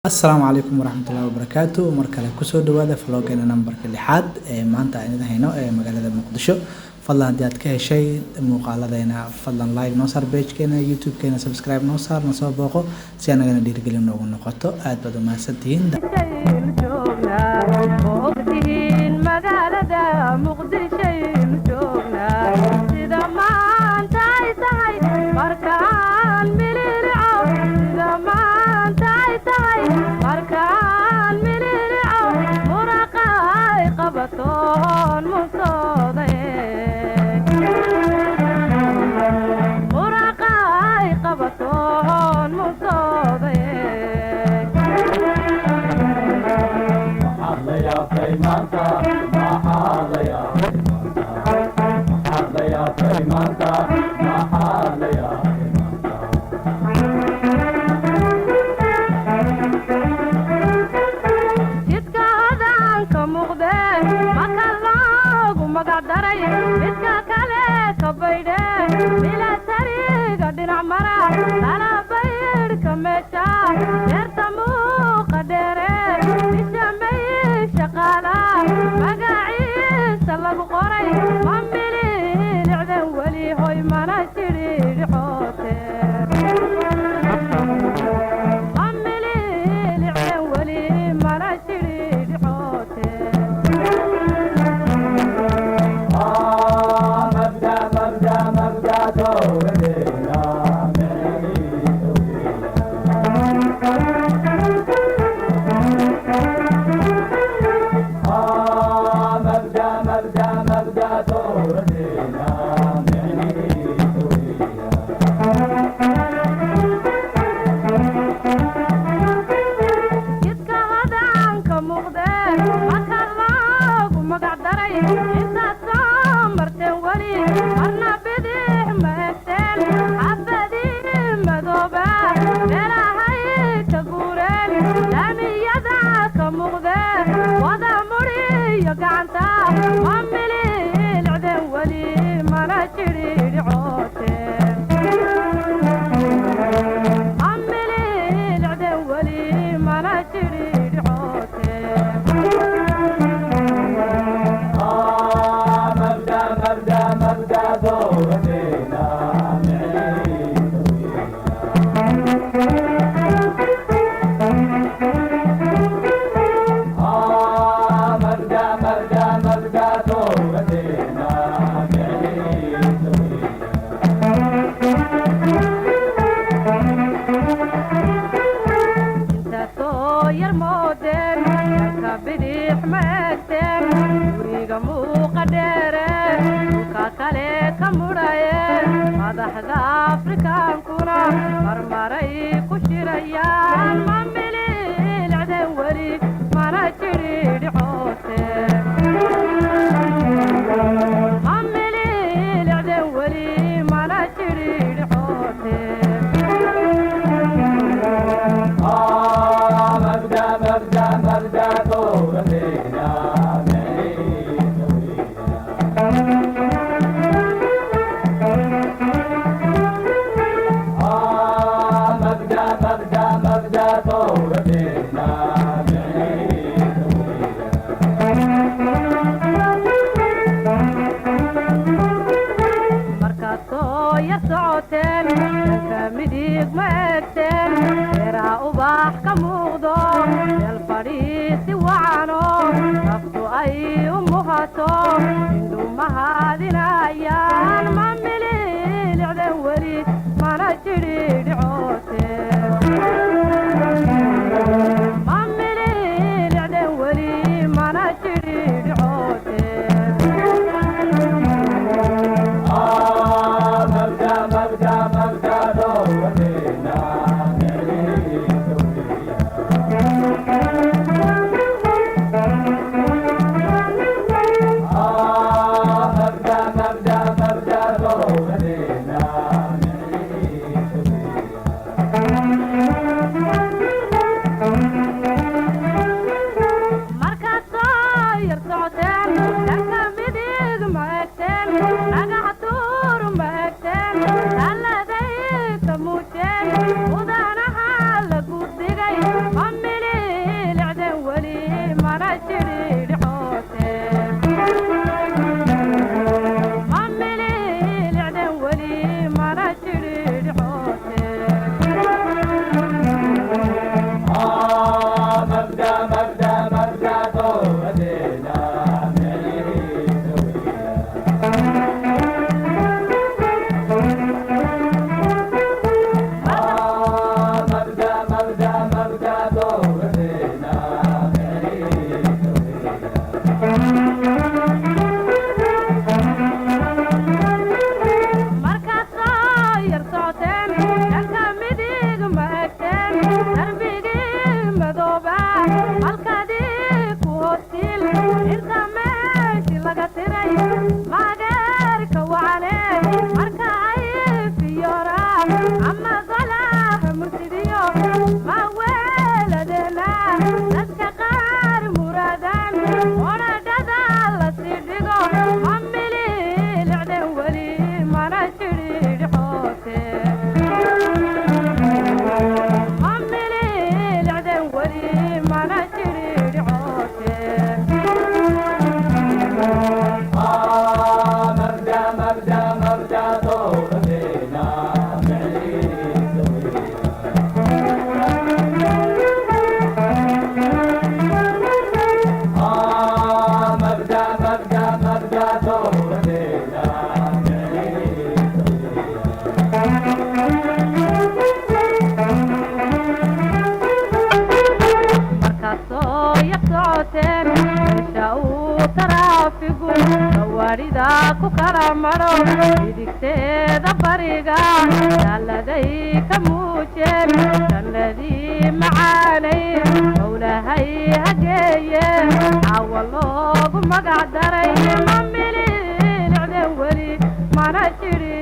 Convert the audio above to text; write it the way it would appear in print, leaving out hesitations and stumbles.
Asalaamu calaykum waraxmatullahi wabarakaatu. Mar kale kusoo dhawaada vloggeena nambarka lixaad ee maanta aan idin hayno ee magaalada Muqdisho. Fadlan haddii aad ka heshay muuqaaladeena, fadlan like noo saar, pagekeena YouTube-keena subscribe noo saar, na soo booqo si anagana dhiirigelin noogu noqoto. Aad baad u mahadsantihiin. Ogtihiin magaalada Muqdishaynu joognaa, sida maanta ay tahay markaan mililico, sida maanta ay tahay markaan mililico, muraqa ay qabatoon munsooday, muraqa ay qabatoon munsooday. Jidka hodaanka muuqdee maka loogu magac daray, midka kale ka baydhe milatariga dhinac mara, kala baydhka meesha deerta muuqa dheere, bisha may shaqaala magaciisa lagu qoray, ma mililicden weli hoy mana jidhiidhicoote, ma mililicden weli mana jidhiidhicoote. Jidka hadaanka muuqdee maka loogu magac daray, intaad soo marteen weli marna bidix ma egteen, xabadii madooba meelahay ka guureen, laamiyada ka muuqdee wada mudhiyo gacanta, ma mililicdeen weli mana jidhiidhicooteen, ma mililicdeen weli mana jidhiidhicooteen. Intaasoo yar moodeen dhanka bidix ma egteen, guriga muuqa dheere dhulka kale ka mudhaye, madaxda Afrikaankuna marmaray ku shirayaan, ma mililicdeen weli mana jidhiidhicooteen, ma mililicdeen weli mana jidhiidhicooteen. Markaad soo yar socoteen dhanka midig ma egteen, beeraha ubax ka muuqdo, meel fadhiisi wacano naftu ay u muhato, indhumahadinayaan, ma mililicden weli mana jidhiidhicooteen, ma mililicden weli mana jidhiidhicooteen. maro idigteeda bariga daaladay ka muujeen jannadii macaanay mawlahay hageeye caawa loogu magac daray ma mililicden weli mana jiri.